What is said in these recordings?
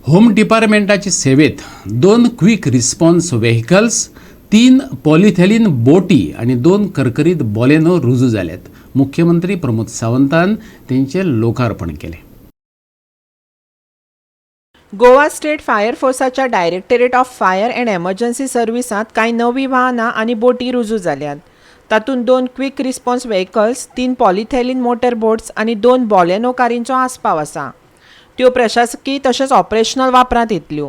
Home डिपार्टमेंटाचे सेवेत दोन quick response vehicles, तीन पॉलिथेलीन बोटी आनी दोन करकरीत बोलेनो रुजू जाल्यात. मुख्यमंत्री प्रमोद सावंतान तेंचें लोकार्पण केलें. गोवा स्टेट फायर फोर्साच्या Directorate of Fire and Emergency सर्विसांत कांय नवीं वाहनां आनी बोटी रुजू जाल्यात. तातूंत दोन क्वीक रिस्पॉन्स व्हेकल्स, तीन पॉलिथेलीन मोटर बोट्स आनी दोन बॉलेनो कारींचो आस्पाव आसा. त्यो प्रशासकी तशेंच ऑपरेशनल वापरांत येतल्यो.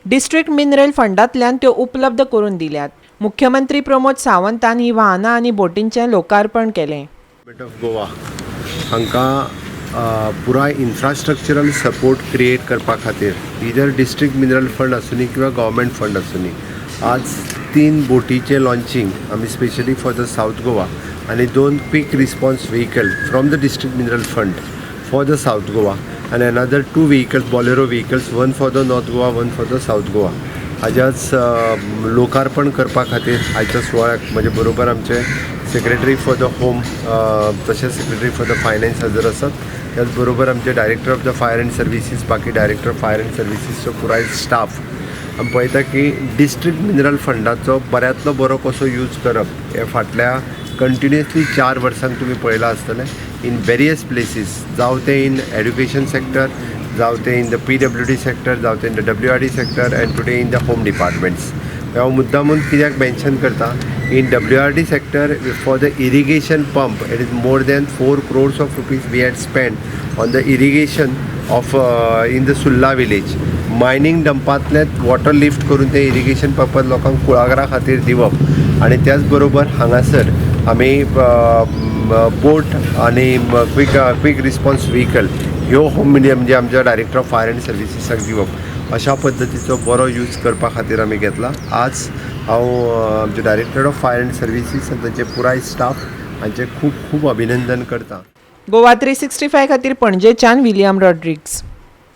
डिस्ट्रिक्ट मिनरल फंडांतल्यान त्यो उपलब्ध करून दिल्यात. मुख्यमंत्री प्रमोद सावंतान ही वाहनां आनी बोटींचें लोकार्पण केलें. गव्हर्मेंट ऑफ गोवा हांकां पुराय इन्फ्रास्ट्रक्चरल सपोर्ट क्रिएट करपा खातीर, इदर डिस्ट्रिक्ट मिनरल फंड आसुनी किंवा गव्हर्मेंट फंड आसुनी, आज तीन बोटीचें लॉन्चिंग आमी specially for the South Goa आनी दोन quick response vehicle from the district mineral fund for the South Goa आनी another two vehicles, Bolero vehicles, one for the North Goa, one for the South Goa, हाज्याच लोकार्पण करपा खातीर आयच्या सुवाळ्याक म्हजे बरोबर आमचे सेक्रेटरी फॉर the home तशेंच सेक्रेटरी फॉर the finance हजर आसात. त्याच बरोबर आमचे Director of the Fire and Services, बाकी डायरेक्टर ऑफ फायर अँड सर्विसीसचो पुराय स्टाफ. आमी पळयता की डिस्ट्रिक्ट मिनरल फंडाचो बऱ्यांतलो बरो कसो यूज करप हें फाटल्या कंटिन्युअसली 4 वर्सांक तुमी पळयलां आसतलें इन वेरियस प्लेसीस, जावं तें इन एड्युकेशन सेक्टर, जावं तें in the PWD sector, जावं तें in the WRD sector and today in the home departments. हांव मुद्दामून कित्याक मेन्शन करता, in WRD sector for the irrigation pump, it is more than 4 crores of rupees we had spend on the irrigation of in the Surla village. Mining डंपांतल्यान water lift करून तें irrigation purpose लोकांक कुळागरा खातीर दिवप आनी त्याच बरोबर हांगासर आमी बोट आनी क्वीक रिस्पॉन्स व्हेकल ह्यो होम मिडियम म्हणजे आमच्या डायरेक्टर ऑफ फायर अँड सर्विसीसाक दिवप, अशा पद्दतीचो बरो यूज करपा खातीर आमी घेतला. आज हांव आमचे Director of Fire and Services आनी तांचे पुराय स्टाफ हांचे खूब खूब अभिनंदन करता. गोवा 365 खातीर पणजेच्यान विलियम रॉड्रिग्स.